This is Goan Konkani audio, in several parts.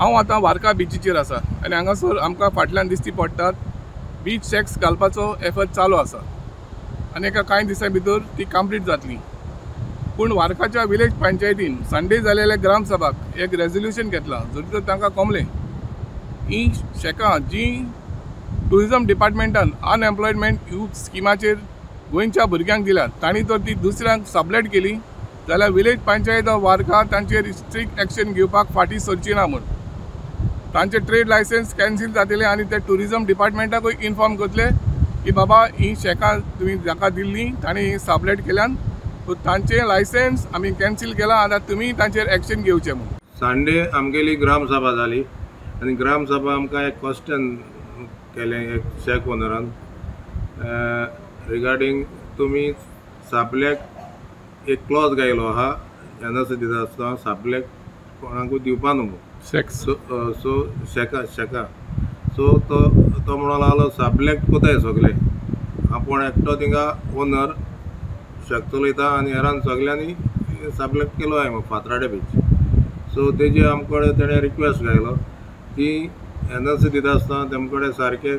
हांव आतां वार्का बिचीचेर आसा आनी हांगासर आमकां फाटल्यान दिश्टी पडटात बीच शॅक्स घालपाचो एफर्ट चालू आसा आनी एका कांय दिसां भितर ती कंप्लीट जातली. पूण वार्काच्या विलेज पंचायतीन संडे जालेल्या ग्रामसभाक एक रेजोल्युशन घेतलां, जरी तर तांकां कोमलें ही शॅकां जी ट्युरिजम डिपार्टमेंटान अनएम्प्लॉयमेंट यूथ स्किमाचेर गोंयच्या भुरग्यांक दिल्यात, तांणी जर ती दुसऱ्यांक सबलेट केली जाल्यार विलेज पंचायत ऑफ वार्का तांचेर स्ट्रिक्ट एक्शन घेवपाक फाटीं सरची ना म्हूण तांचे ट्रेड लायसन्स कॅन्सील जातले आनी ते ट्युरिजम डिपार्टमेंटाकूय इन्फॉर्म करतले की बाबा ही शॅकां तुमी जाका दिल्ली तांणी ही सबलेट केल्यान, सो तांचें लायसन्स आमी कॅन्सील केलां, आतां तुमी तांचेर एक्शन घेवचें म्हूण. संडे आमगेली ग्रामसभा जाली आनी ग्रामसभा आमकां एक क्वेश्चन केलें एक शॅक ओनरान रिगार्डींग तुमी सापल्याक एक क्लॉज घायलो आहा एन दिता आसतना सापल्याक कोणाकूय दिवपा न्हू शॅक्स, सो शॅका शॅका सो तो तो म्हणून लागलो सापल्याक कोताय सगळे आपूण एकटो थिंगा ओनर शॅक चलयता आनी हेरान सगळ्यांनी सापल्याक केलो आहा फातराडे बीच. सो तेजे आमचे कडेन तेणें रिक्वेस्ट घायलो की एन सी दिता आसतना तेमचे कडेन सारकें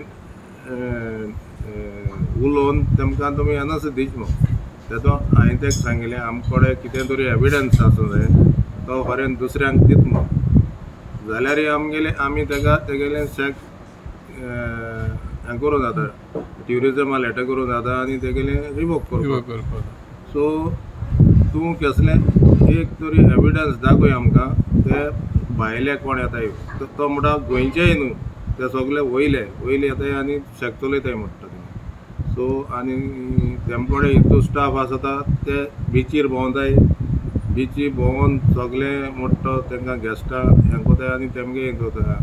उलोवन तेमकां तुमी एन सी दीच म्हूण. तेदो हांवें तेका सांगिल्लें आमचे कडेन कितें तरी एविडन्स आसूं जाय तो व्हरून दुसऱ्यांक दित म्हूण, जाल्यारय आमगेले आमी तेका तेगेलें शॅक हें करूं जाता, ट्युरिजमा लेटर करूं जाता आनी तेगेलें रिवोक करपाक. सो तूं कसलें एक तरी एविडन्स दाखय आमकां ते भायले कोण येताय, तो म्हणटा गोंयचेय न्हू ते सगळे वयले वयले येताय आनी शॅक चलयताय म्हणटा ते. सो आनी तेमचे कडेन हितू स्टाफ आसता ते बिचीर भोंवताय, बिची भोंवोन सगळे म्हणटा तांकां गेस्टां हें कोताय आनी तेमगे हें कोता.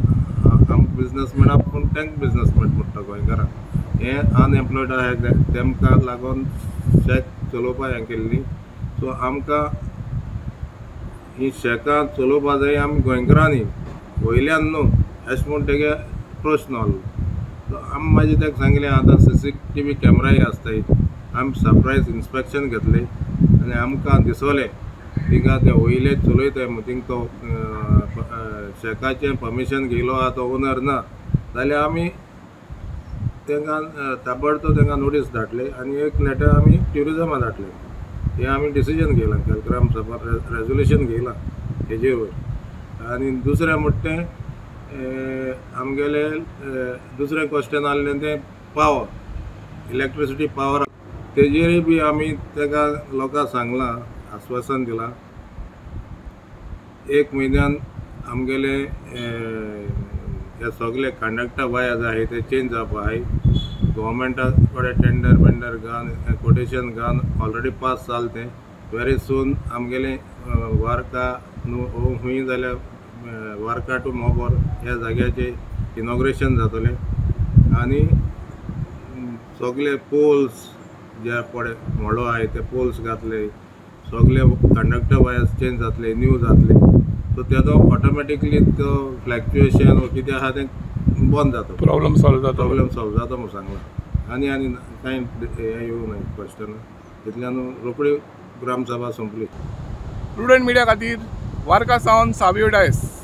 आम बिजनसमॅना पूण तेंक बिजनसमॅन म्हणटा गोंयकारांक हे अनएम्प्लॉयड आहाय तेमकां लागून शॅक चलोवपाक हें केल्ली. सो आमकां ही शॅकां चलोवपा जाय आमी गोंयकारांनी वयल्यान न्हू अशें म्हूण तेगे प्रश्न आहलो. सो आमी मागीर तेका सांगलें आतां CCTV कॅमराय आसताय, आमी सरप्रायज इन्स्पेक्शन घेतलें आनी आमकां दिसलें थिंगा ते वयले चलयताय म्हूण, थिंग तो शॅकाचें परमिशन घेयलो आहा तो ओनर ना जाल्यार आमी तांकां ताबडतो तांकां नोटीस धाडले आनी एक लेटर आमी ट्युरिजमा धाडले. हें आमी डिसिजन घेयलां काल ग्रामसभा रेजोल्युशन घेयलां हेजे वयर. आनी दुसरें म्हणटा तें आमगेलें दुसरें क्वेश्चन आहलें तें पावर, इलेक्ट्रिसिटी पावर, तेजेरूय बी आमी ताका लोकांक सांगलां, आस्वासन दिलां एक म्हयन्यान आमगेले हे सगळे कंडक्टर वायर्स आहाय ते चेंज जावपा आहाय. गोवोरमेंटा कडेन टेंडर बेंडर घालून कोटेशन घालून ऑलरेडी पास जालें तें. वेरी सून आमगेलें वार्का न्हू खूंय जाल्यार वार्का टू मोबोर ह्या जाग्याचें इनॉग्रेशन जातलें आनी सगळे पोल्स जे पळय मोडो आहाय ते पोल्स घातले, सगळे कंडक्टर वायर्स चेंज जातले, न्यू जातले. सो तेजो ऑटोमॅटिकली तो फ्लक्चुएशन वो कितें आहा तें बंद जाता, प्रॉब्लम सॉल्व जाता, प्रॉब्लम सॉल्व जाता म्हूण सांगलां. आनी आनी कांय हें येवं ना क्वेश्चन, इतल्यान रोखडी ग्रामसभा सोंपली. प्रुडंट मिडिया खातीर वार्का सावन सावियो डायस.